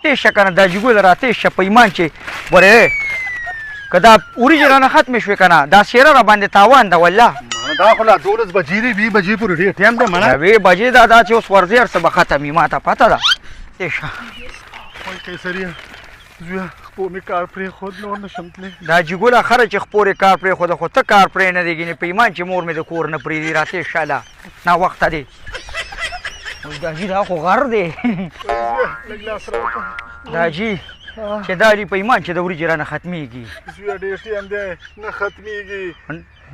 تېز شه که نه دا جګو را تېز شه په ایمان چې ورې که دا وریجې رانه ختمې شوې که نه دا څېره را باندې تاوان ده والله. دا خو لا 12 بجې دی، 20 بجې پورې ډېر ټایم دی مړه. 20 بجې دا دا چې اوس ورځې هر څه به ختم وي، ما ته پته ده. تېز شه. وای قیصریه زویه، خپو مې کار پرېښود، نور نه شم تللی. دا جګوله خره چې خپورې کار پرېښوده، خو ته کار پرې نه دی ګینې په ایمان چې مور مې د کور نه پرېږدي. را تېز شه لا ناوخته دی. دا جي دا خو غر دی. لږ لاس راکړه. دا جي چې دا دي په ایمان چې د وریجې رانه ختمېږي. زویه ډېر ټایم دی، نه ختمېږي.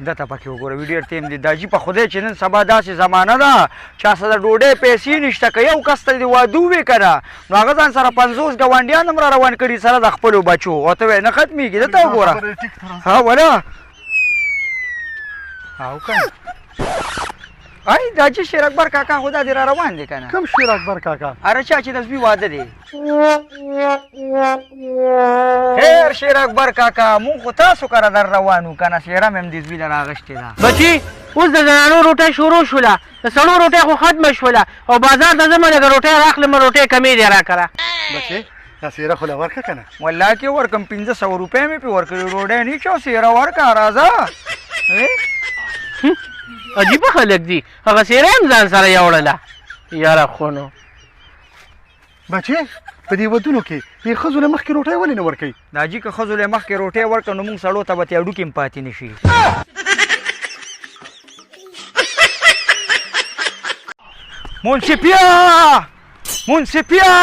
ده ته پکې وګوره وي ډېر ټایم دی. دا جي په خدای چې نن سبا داسې زمانه ده چا سره د ډوډۍ پیسې نشته، که یو کس ته دې واده ووې که نه نو هغه ځان سره 50 ګاونډیان هم را روان کړي سره د خپلو بچو، او ته وایې نه ختمېږي. ده ته وګوره. ها ولا او که ای دا چې شیر اکبر کاکا خو دا دې را روان دی که نه؟ کوم شیر اکبر کاکا؟ اره چا چې د زوی واده دی. خیر شیر اکبر کاکا، مونږ خو تاسو کره در روان وو که نه، څېره مې هم دې زوی له راغشتې ده. بچي اوس د زنانو روټۍ شروع شوله، د سړو روټۍ خو ختمه شوله، او بازار ته ځم لږه روټۍ راخلم، روټۍ کمې دی راکړه. بچي دا څېره خو له ورکړه که نه؟ والله کې ورکم، 500 روپۍ مې پرې ورکړې، ډوډۍ نه چا څېره ورکړه راځه. عجیبه خلک دي، هغه څېره هم ځان سره یوړله. یاره خو نو بچې په دې ودونو کې دې ښځو له مخکې روټۍ ولې نه ورکوي؟ دا جي که ښځو له مخکې روټۍ ورکړه نو موږ سړو ته به ترې هډوکي هم پاتې نه شي. منصفیا منصفیا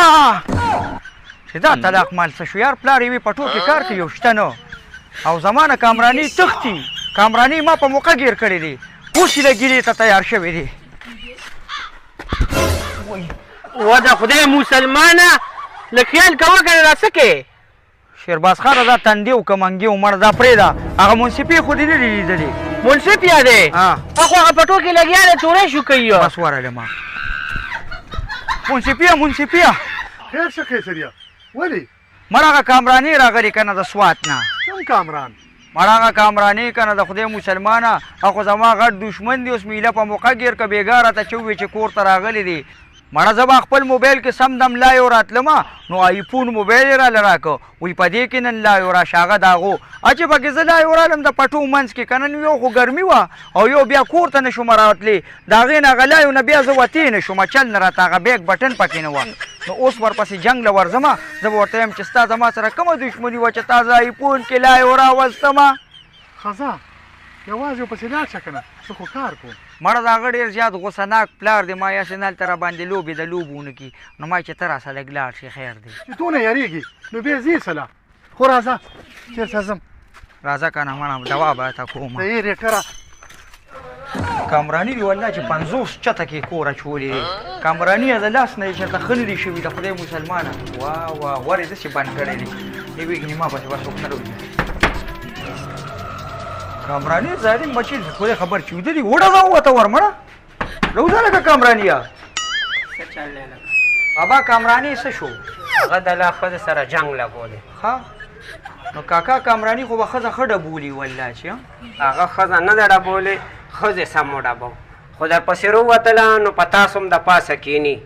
چې دا طلاق مال څه شو یار، پلار یې وي پټو کې کار کوي او شته نه، او زما نه کامراني تښتي، کامراني ما په موقع ګیر کړی دی، اوس یې له ګیرې ته تیار شوی دی. و د خدای مسلمانه لږ خیال کوه که نه دا څه کوې؟ شیرباز خانه دا تندې او کمنګې او مړه دا پرېږده، هغه منصفې خو دې نه دي لیدلې. منصف یا دی؟ خو هغه پټو کې لګیا دی تورې شو کوي. بس ورغله ما. منصفیه منصفیه. خیر شه قیصریه، ولې؟ مړه هغه کامرانې راغلې که نه د سوات نه. کوم کامران؟ مړه هغه کامرانې که نه د خدای مسلمانه، هغه خو زما غټ دښمن دی، اوس مې ایله په موقع ګیر که بېګا راته چې ووې چې کور ته راغلي دی. مړه زه به خپل موبایل کې سم دم لایو راتلم، نو آیفون موبایل یې راله راکړ، وایي په دې کې نن لایو راشه. هغه د هغو چې پکې زه لایو رالم د پټو منځ کې که نه، نو یو خو ګرمي وه او یو بیا کور ته نه شوم راتلې، د هغې نه هغه لایو نه بیا زه وتې نه شوم، چل نه راته هغه بیک بټن پکې نه وه. نو اوس ورپسې جنګ له ورځم، زه به ورته وایم چې ستا زما سره کومه دښمني وه چې تا زه آیفون کې لایو راوستم. ښځه یوازې ورپسې لاړ شه که نه، زه خو کار کوم. مړه د هغه ډېر زیات غوسه ناک پلار دی، ما یې هسې نه هلته راباندې لوبې د لوبو ونه کړي، نو ما چې ته راسه لږ لاړ شې خیر دی. چې دونه یارېږي نو بیا ځې څه له، خو راځه چېرته ځم. راځه که نه مړه دوا به راته کوم. د یې ریټره کامراني دی والله چې 50 چته کې کور اچولی دی. کامراني د لاس نه یې چېرته ښه نه دي شوي د خدای مسلمانه. وا وا ور یې داسې بند کړی دی، دی ویږي ما پسې به څوک نه راوځي. کامراني ظالم بچي خدای خبر چې ویده دي، وډزه ووته ور مړه راوځه لکه کامرانیه. څه چل دی لکه بابا کامراني څه شو؟ هغه د لا ښځې سره جنګ لګولی. ښه نو کاکا کامراني خو به ښځه ښه ډبولي والله چې هغه ښځه نه ده ډبولې، ښځې سم وډبو، خو درپسې رووتله نو په تاسو هم د پاسه کښېني.